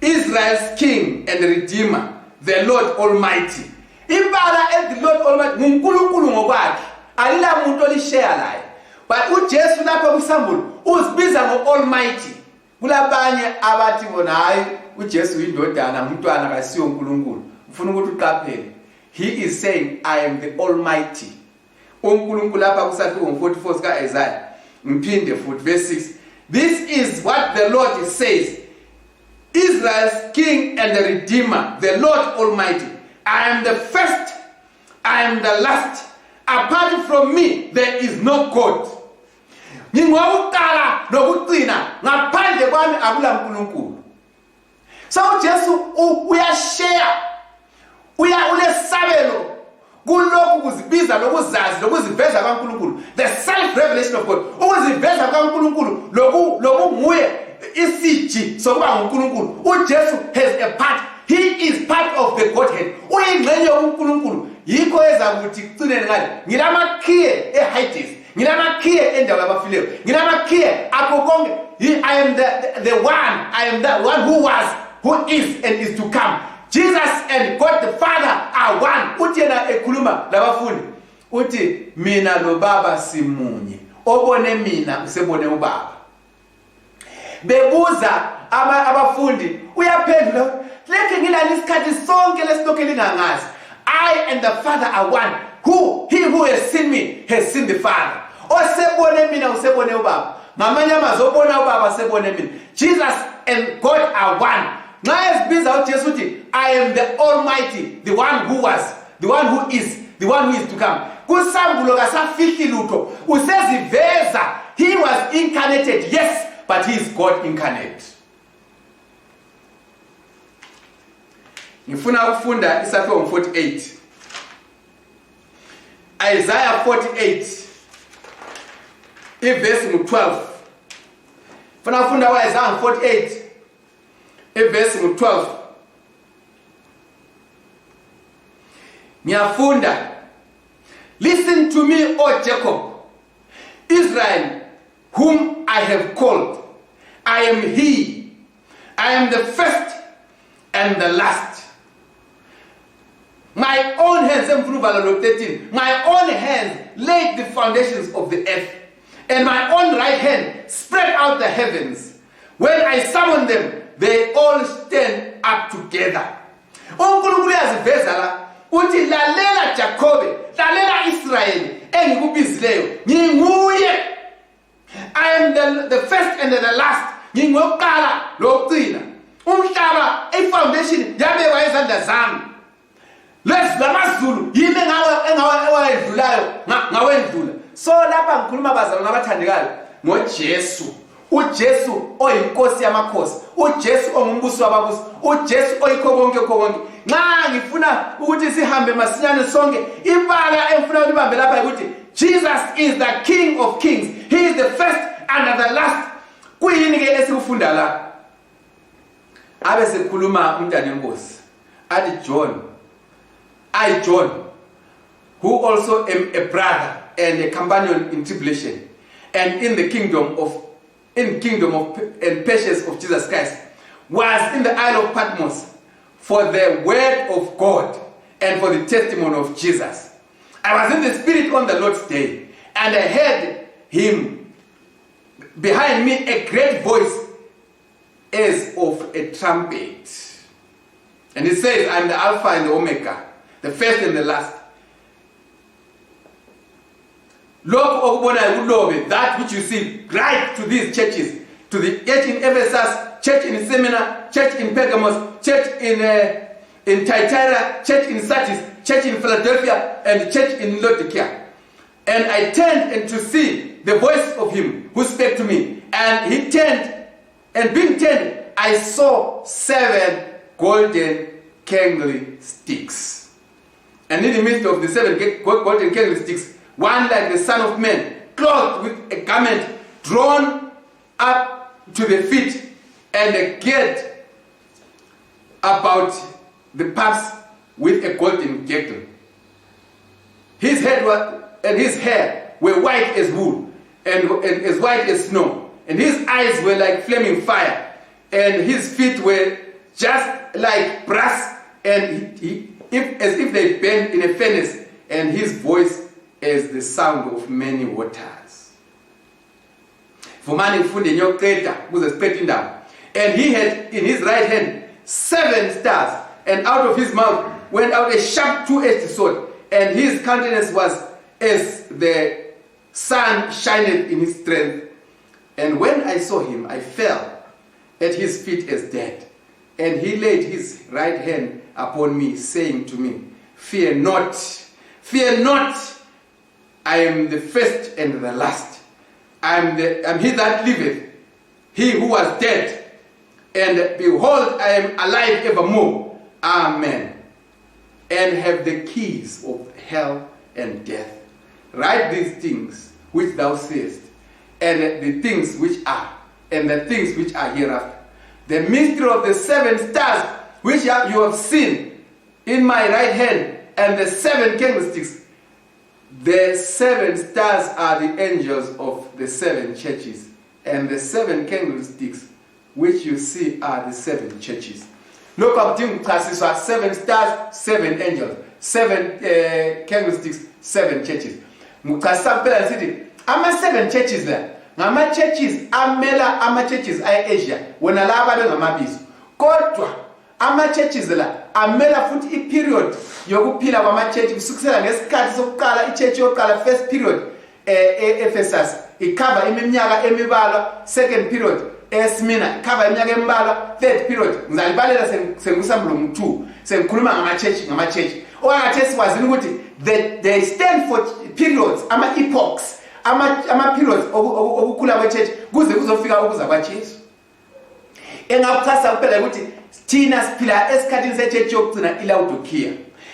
Israel's King and Redeemer, the Lord Almighty. Ibala elithi Lord Almighty nguNkulunkulu ngokwakhe. Alila muntu olisheya laye. But uJesu lapha kwisambulo uzibiza ngo-Almighty. Kulabanye abathi bona hayi uJesu uyindodana, umntwana kasiyo uNkulunkulu. Ufuna ukuthi uqaphele. He is saying I am the Almighty. uNkulunkulu lapha kusahluko ngo-44 sika-Isaiah. Ngiphinde futhi verse 6. This is what the Lord says, Israel's King and the Redeemer, the Lord Almighty. I am the first, I am the last. Apart from me, there is no God. Ngingowokuqala nokugcina, ngaphandle kwami akula nkulunkulu. So uJesu uyashare, uya ulesabelo kulokhu kuzibiza lokuzazi lokuziveza kaNkulunkulu, the self revelation of God, ukuziveza kaNkulunkulu loku lokunguye isiji sokuba nguNkulunkulu. uJesu has a part, he is part of the Godhead, uyingxenye yobuNkulunkulu. Yikho ezakuthi kucineni ngale, ngilamakhiye eHades, ngilamakhiye endawo yabafileyo, ngilamakhiye akho konke. he, I am the one, I am the one who was, who is and is to come. Jesus and God the Father are one. Uthi yena ekhuluma labafundi uthi mina lobaba simunye, obone mina usebone ubaba. Bebuza abafundi uyaphendula lekhe ngilani isikhathi sonke lesilokhu lingangazi. I and the Father are one. Who he who has seen me has seen the Father. Osebone mina usebone ubaba. Ngamanye amazwi obona ubaba sebone mina. Jesus and God are one. Nxa ezibiza uJesu uthi I am the Almighty, the one who was, the one who is, the one who is to come. Kusambulo kasafihli lutho, useziveza. He was incarnated, yes, but he is God incarnate. Ngifuna ukufunda isahluko 48. Isaiah 48 ivesi ngu-12. Funa ukufunda ku-Isaiah 48 ivesi ngu-12. Ngiyafunda. Listen to me, O Jacob, Israel, whom I have called. I am he. I am the first and the last. My own hands, engifuna uvala lo 13, my own hands laid the foundations of the earth, and my own right hand spread out the heavens. When I summon them, they all stand up together. UNkulunkulu uyaziveza la uthi lalela Jakobe, lalela Israyeli engikubizileyo, nginguye. I am the first and the last. Ngingokuqala lokugcina. Umhlaba ifoundation yabekwa ezandla zami. Lezi lamazulu yimi engawedlulayo ngawendlula. So lapha ngikhuluma bazalwane abathandekayo ngoJesu. uJesu oyinkosi yamakhosi, uJesu ongumbusi wababusi, uJesu oyikho konke kho konke. Nxa ngifuna ukuthi sihambe masinyane sonke, ibala engifuna ulibambe lapha ukuthi Jesus is the King of Kings. He is the first and the last. Kuyini ke esikufunda la? Abe sekhuluma umntana enkosi athi John, I John, who also am a brother and a companion in tribulation and in the kingdom of in kingdom of and patience of Jesus Christ, was in the Isle of Patmos for the word of God and for the testimony of Jesus. I was in the Spirit on the Lord's day, and I heard him behind me a great voice as of a trumpet. And he says, I'm the Alpha and the Omega, the first and the last. Lokhu okubonayo kulobe, that which you see, write to these churches, to the church in Ephesus, church in Smyrna, church in Pergamos, church in Thyatira, church in Sardis, church in Philadelphia, and church in Laodicea. And I turned and to see the voice of him who spake to me. And he turned, and being turned, I saw 7 golden candlesticks. And in the midst of the 7 golden candlesticks, one like the Son of Man, clothed with a garment drawn up to the feet, and a girt about the paps with a golden girdle. His head was, and his hair were white as wool, and as white as snow, and his eyes were like flaming fire, and his feet were just like brass, and as if they burned in a furnace, and his voice as the sound of many waters. Vumani ngifunde ngiyoqeda ukuze siqede indaba. And he had in his right hand 7 stars, and out of his mouth went out a sharp two-edged sword, and his countenance was as the sun shineth in his strength. And when I saw him, I fell at his feet as dead. And he laid his right hand upon me, saying to me, Fear not, fear not, I am the first and the last. I am he that liveth, he who was dead, and behold, I am alive evermore. Amen. And have the keys of hell and death. Write these things which thou seest, and the things which are, and the things which are hereafter. The mystery of the 7 stars which you have seen in my right hand, and the 7 candlesticks. The 7 stars are the angels of the 7 churches, And the seven candlesticks which you see are the seven churches. Lokhu akudingi ukuchasiswa seven stars, seven angels, seven candlesticks, seven churches. Ngikuchasisa kuphela ngisithi ama seven churches la ngama churches amela ama churches aye-Asia wona la abalwe ngamabizo kodwa ama-churches la amela futhi i-period yokuphila kwama-church kusukisela ngesikhathi sokuqala i-church yokuqala first period e-Ephesus ikhava iminyaka emibalwa second period eSmyrna ikhava iminyaka emibalwa third period ngizalibalela sengikusambulo ngu-2 sengikhuluma ngama-church ngama-church okwangathi sikwazini ukuthi they stand for periods ama-epochs ama-periods okukhula kwe-church kuze kuzofika ukuza kwaJesu Engakuchaza kuphela ukuthi thina siphila esikhathini sechurch yokugcina iLaodikia.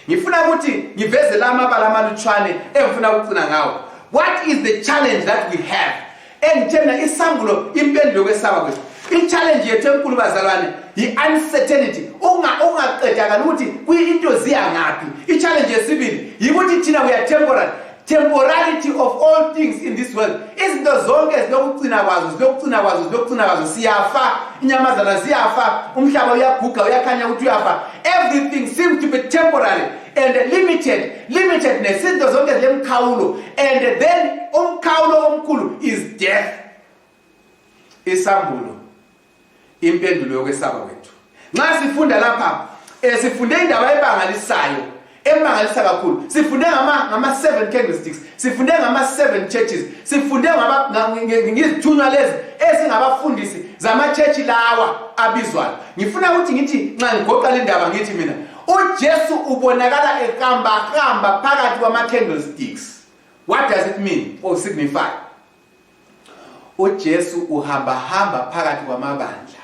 Ngifuna ukuthi ngiveze la mabala amalutshwane engifuna ukugcina ngawo. What is the challenge that we have? Engithe mina isambulo impendulo yokwesaba kwethu. I-challenge yethu enkulu bazalwane yi-uncertainty ungaqedakali ukuthi into ziya ngaphi. I-challenge yesibili yikuthi thina we are temporary. Temporality of all things in this world. Izinto zonke zilokucina kwazo, zilokucina kwazo, zilokucina kwazo. Siyafa, inyamazana ziyafa, umhlaba uyaguga, uyakhanya ukuthi uyafa. Everything seems to be temporary and limited. Limitedness, izinto zonke zilemkhawulo. And then umkhawulo omkhulu is death. Isambulo impendulo yokwesaba kwethu nxa sifunda lapha eh, sifunde indaba ebangalisayo emangalisa kakhulu sifunde ngama ngama seven candlesticks sifunde ngama seven churches sifunde ngaba ngizithunywa lezi ezingabafundisi zama church lawa abizwayo ngifuna ukuthi ngithi nxa ngigoqa le ndaba ngithi mina uJesu ubonakala ehamba hamba phakathi kwama candlesticks what does it mean or signify uJesu uhamba hamba phakathi kwamabandla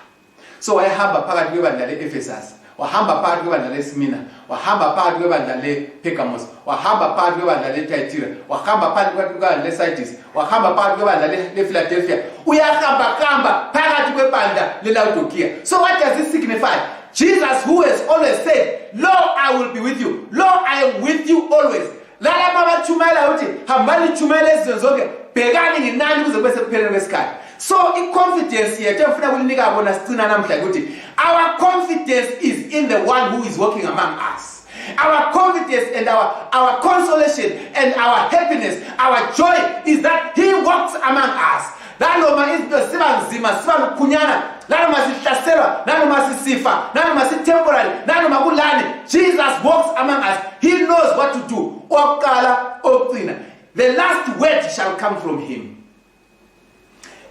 so wayehamba phakathi kwebandla le-Ephesus wahamba phakathi kwebandla leSmyrna wahamba phakathi kwebandla lePergamos wahamba phakathi kwebandla leThyatira wahamba phakathi kwebandla leSardis wahamba phakathi kwebandla lePhiladelphia uyahamba hamba phakathi kwebandla leLaodikia so what does this signify Jesus who has always said lo I will be with you lo I am with you always Lalapho abatshumayela ukuthi hambani litshumayela ezizweni zonke bhekani nginani kuze kube sekupheleni kwesikhathi so i-confidence yethu engifuna kulinika bona sicina namhla ukuthi our confidence is in the one who is working among us our confidence and our, our consolation and our happiness our joy is that he walks among us Nanoma izinto ziba nzima siba lukhunyana nanoma sihlaselwa nanoma sisifa nanoma si-temporary nanoma kulani Jesus walks among us he knows what to do okokuqala okugcina the last word shall come from him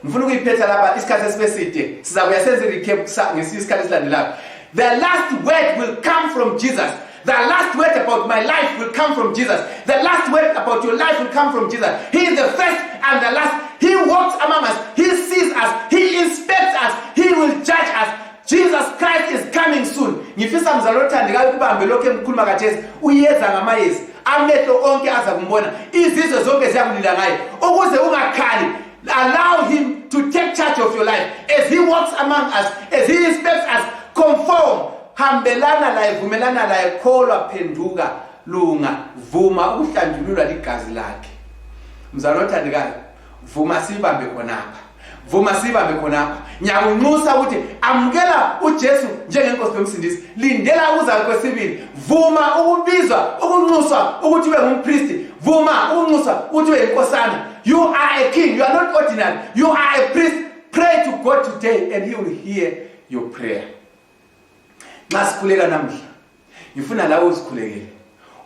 ngifuna ukuyiphetha lapha isikhathi esibe side sizabuya senze recap ngesinye isikhathi esilandelayo the last word will come from Jesus The last word about my life will come from Jesus. The last word about your life will come from Jesus. He is the first and the last. He walks among us. He sees us. He inspects us. He will judge us. Jesus Christ is coming soon. Ngifisa mzalo othandekayo ukubambe lokho engikhuluma kaJesu. Uyeza ngamayezi. Amehlo onke aza kumbona. Izizwe zonke ziyakulila ngaye. Ukuze ungakhali, allow him to take charge of your life as he walks among us, as he inspects us. Conform Hambelana laye, vumelana laye, kholwa, phenduka, lunga, vuma ukuhlanjululwa ligazi lakhe. Mzalwane othandekayo, vuma siyibambe khonapha. Vuma siyibambe khonapha. Ngiyakunxusa ukuthi amukela uJesu njengenkosi nomsindisi. Lindela ukuza kwesibili. Vuma ukubizwa, ukunxuswa ukuthi ube ngumpristi. Vuma ukunxuswa ukuthi ube yinkosana. You are a king, you are not ordinary. You are a priest. Pray to God today and he will hear your prayer. Nxa sikhuleka namhla, ngifuna lawe uzikhulekele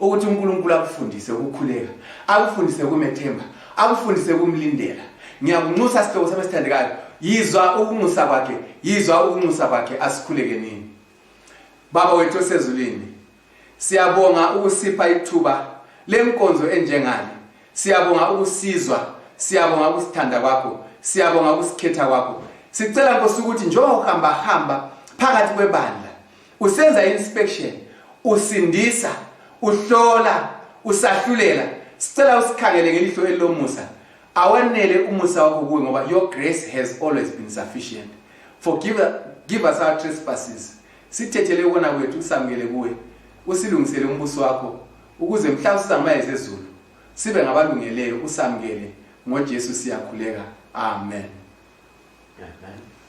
ukuthi uNkulunkulu akufundise ukukhuleka, akufundise ukumethemba, akufundise ukumlindela. Ngiyakunxusa sihlobo sami esithandekayo, yizwa ukunxusa kwakhe, yizwa ukunxusa kwakhe, asikhuleke nini. Baba wethu osezulwini, Siyabonga ukusipha ithuba lenkonzo enjengale. Siyabonga ukusizwa, siyabonga ukusithanda kwakho, siyabonga ukusikhetha kwakho. Sicela Nkosi ukuthi njengoba uhamba hamba phakathi kwebandla, usenza inspection, usindisa, uhlola, usahlulela. Sicela usikhangele ngelihlo elilomusa. Awanele umusa wakho kuwe ngoba your grace has always been sufficient. Forgive, give us our trespasses. Sithethele ukona kwethu usamukele kuwe, usilungisele umbuso wakho, ukuze mhla usizamayezi ezulu sibe ngabalungeleyo usamukele ngoJesu siyakhuleka. Amen. Amen.